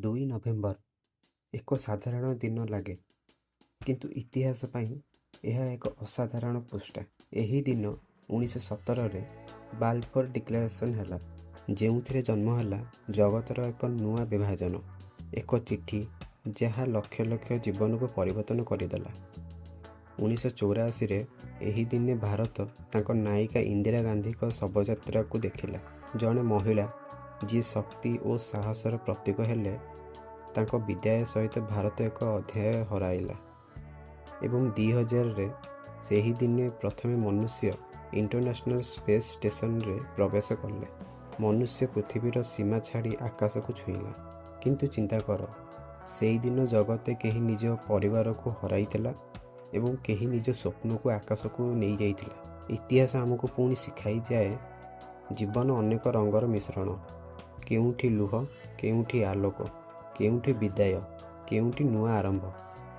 2 November ଏକ ସାଧାରଣ ଦିନ ଲାଗେ, କିନ୍ତୁ ଇତିହାସ ପାଇଁ ଏହା ଏକ ଅସାଧାରଣ ପୃଷ୍ଠା। ଏହି ଦିନ 1917ରେ ବାଲଫୋର ଡିକ୍ଲାରେସନ୍ ହେଲା, ଯେଉଁଥିରେ ଜନ୍ମ ହେଲା ଜଗତର ଏକ ନୂଆ ବିଭାଜନ। ଏକ ଚିଠି ଯାହା ଲକ୍ଷ ଲକ୍ଷ ଜୀବନକୁ ପରିବର୍ତ୍ତନ କରିଦେଲା। 1984ରେ ଏହି ଦିନେ ଭାରତ ତାଙ୍କ ନାୟିକା ଇନ୍ଦିରା ଗାନ୍ଧୀଙ୍କ ଶବଯାତ୍ରାକୁ ଦେଖିଲା। ଜଣେ ମହିଳା ଯିଏ ଶକ୍ତି ଓ ସାହସର ପ୍ରତୀକ ହେଲେ, ତାଙ୍କ ବିଦାୟ ସହିତ ଭାରତ ଏକ ଅଧ୍ୟାୟ ହରାଇଲା। ଏବଂ 2000ରେ ସେହି ଦିନେ ପ୍ରଥମେ ମନୁଷ୍ୟ ଇଣ୍ଟରନ୍ୟାସନାଲ୍ ସ୍ପେସ୍ ଷ୍ଟେସନରେ ପ୍ରବେଶ କଲେ। ମନୁଷ୍ୟ ପୃଥିବୀର ସୀମା ଛାଡ଼ି ଆକାଶକୁ ଛୁଇଁଲା। କିନ୍ତୁ ଚିନ୍ତା କର, ସେଇଦିନ ଜଗତେ କେହି ନିଜ ପରିବାରକୁ ହରାଇଥିଲା ଏବଂ କେହି ନିଜ ସ୍ୱପ୍ନକୁ ଆକାଶକୁ ନେଇଯାଇଥିଲା। ଇତିହାସ ଆମକୁ ପୁଣି ଶିଖାଇଯାଏ, ଜୀବନ ଅନେକ ରଙ୍ଗର ମିଶ୍ରଣ। କେଉଁଠି ଲୁହ, କେଉଁଠି ଆଲୋକ, କେଉଁଠି ବିଦାୟ, କେଉଁଠି ନୂଆ ଆରମ୍ଭ।